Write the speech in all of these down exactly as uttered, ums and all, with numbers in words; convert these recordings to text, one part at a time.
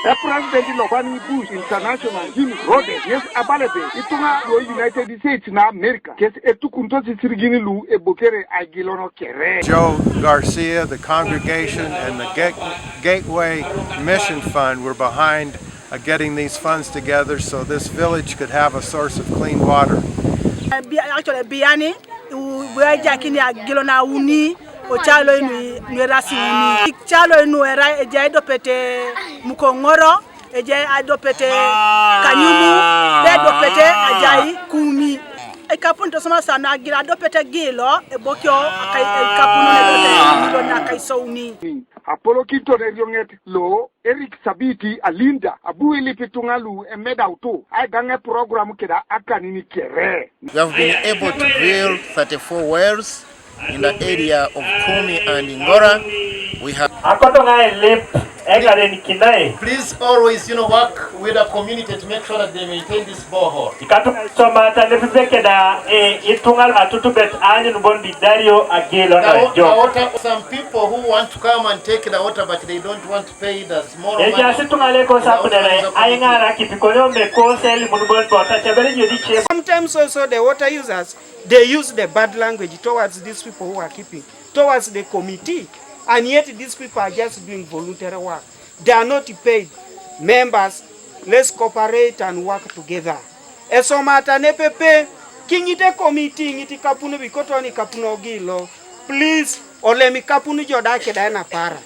Epräsident lo bani Bush International Jim Rhodes ŋes abala ebe ituŋa lo United States na Amerika kes etukuntos isirigin lu ebokere agilon kere. Joe Garcia, the congregation, and the Gate- Gateway Mission Fund were behind uh, getting these funds together so this village could have a source of clean water. Bi- actually, Biyani, we are jacking a gilona uni, o chalo inu nuerasi uni. Chalo inu era eja edopete Mukongoro, eja edopete Kanyumu, de edopete Ajai Kumi. Ekapun tosoma sana gila adopete gilo, ebokio akai ekapun ne dote milo na kai souni. Apolo kinto ne rioŋet lo Eric Sabiti Alinda abu ilip ituŋa lu emedautu aigaŋe program keda akanin kere. We have been able to drill thirty-four wells in the area of Kumi and Ngora. We have Akoto ŋa elip eŋaren kinai. Please always, you know, work with the community to make sure that they maintain this borehole. Ikatu somata lepipekeda e itungal atutubet anyun bon didario agilo na jo. Water, some people who want to come and take the water, but they don't want to pay the small money. Eja situnga leko sapunere aingara kipikonyo mekoseli munubon bota chabere jodi che. Sometimes also the water users, they use the bad language towards these people who are keeping, towards the committee, and yet these people are just doing voluntary work. They are not paid. Members, let's cooperate and work together. Esomata nepepe, kiŋit ekomiti, ŋit ikapun bikoton ikapun ogilo. Please, olem ikapun jo da keda enapara.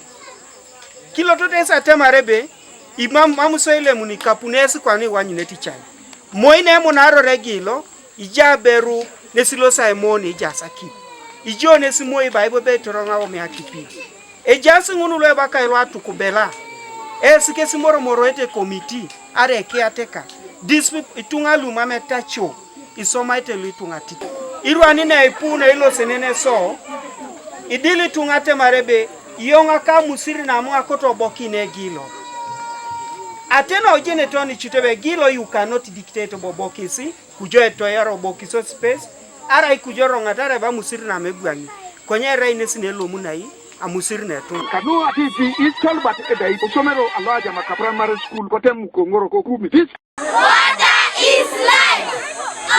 Kilotote esa temar ebe, imam mam so ilemun ikapun esi kwana iwanyunet ican. Moi nemunaror egilo, ija aberu nesi lo Simon ija asakip. Ijo nesi moi ba ibobe itoroŋ aomi akipi. Ejaas ŋun lu ebakai lu atukubela. Esi kes imoromoroete komiti, arai ekiateka. These people, ituŋa lu mam etaco, isomaete lu ituŋa titi. Irwani na ipu na ilosenen eso, idil ituŋa atemar ebe, iyoŋ aka amusiri namu akoto obokin egilo. Ate na ojenete oni cut ebe egilo you cannot dictate bobo kesi, kujo etoyar obokiso space, arai kujo roŋat arai ba musiri nam ebwaŋi, konye erai nesi nelomunai amusiri netuŋ. Kanu atiiti East Talbot edai osomero aloajamaka primary school kote Mukoŋoro ko Kumi. This Water is